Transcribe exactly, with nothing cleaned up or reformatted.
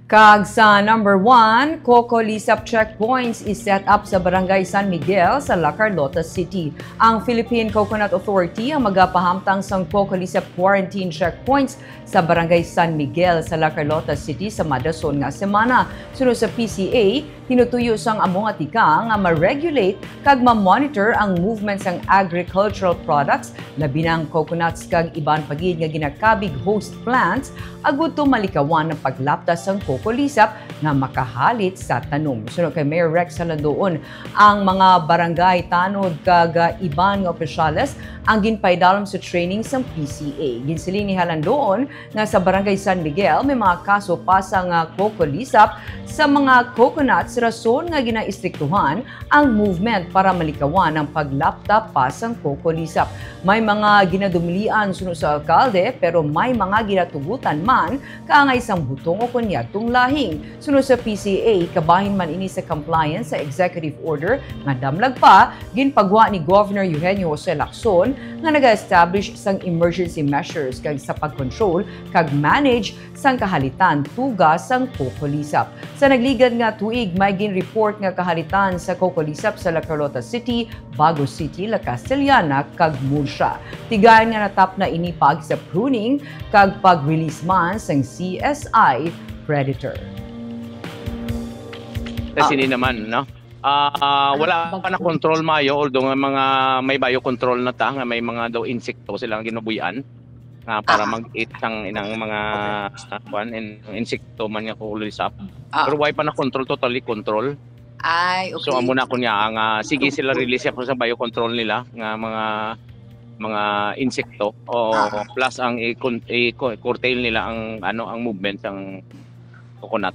Kag sa number one, Coco Lisap checkpoints is set up sa Barangay San Miguel sa La Carlota City. Ang Philippine Coconut Authority ang magapahamtang sang Coco Lisap quarantine checkpoints sa Barangay San Miguel sa La Carlota City sa madason nga semana. Suno sa P C A, tinutuyo sang amo nga tikang nga ma-regulate kag ma-monitor ang movement sang agricultural products, labi na ang coconuts kag iban pa gid nga ginakabig host plants, agud to malikawan ang paglapta sang Coco Lisap nga makahalit sa tanom. Suno kay Mayor Rex Halandoon, ang mga barangay tanod kag, ah, iban nga opisyales ang ginpaidalom sa training sang P C A. Ginsiling ni Halandoon nga sa Barangay San Miguel may mga kaso pa sang, ah, Coco Lisap sa mga coconuts, rason nga ginaistriktuhan ang movement para malikawan ang paglapta pa sang Coco Lisap. May mga ginadumlian suno sa alkalde, pero may mga ginatugutan man kaangay sang butong o kon yadtong lahing. Suno sa P C A, kabahin man ini sa compliance sa executive order nga damlag pa ginpagwa ni Governor Eugenio Jose Lacson nga naga-establish sang emergency measures kag sa pag-control kag manage sang kahalitan tuga sang Coco Lisap. Sa nagligad nga tuig, may gin-report nga kahalitan sa Coco Lisap sa La Carlota City, Bago City, La Castellana, kag Murcia. Tigayon nga natapna ini paagi sa pruning kag pag-release man sang C S I Predator. Kasi ni naman, no? Ah, wala pa na control mayo, although nga mga may biocontrol na ta, nga may mga daw insekto silang ginubuyan nga para Ah. mag-eat sang inang mga ah, kuan, in, insekto man nga Coco Lisap. Ah. Pero why pa na control, totally control. Ay, okay. So amo na ko niya ang ah, sige sila release ako sa biocontrol nila nga mga mga insekto o Ah. plus ang i-con- i-curtail nila ang ano ang movement ng coconut.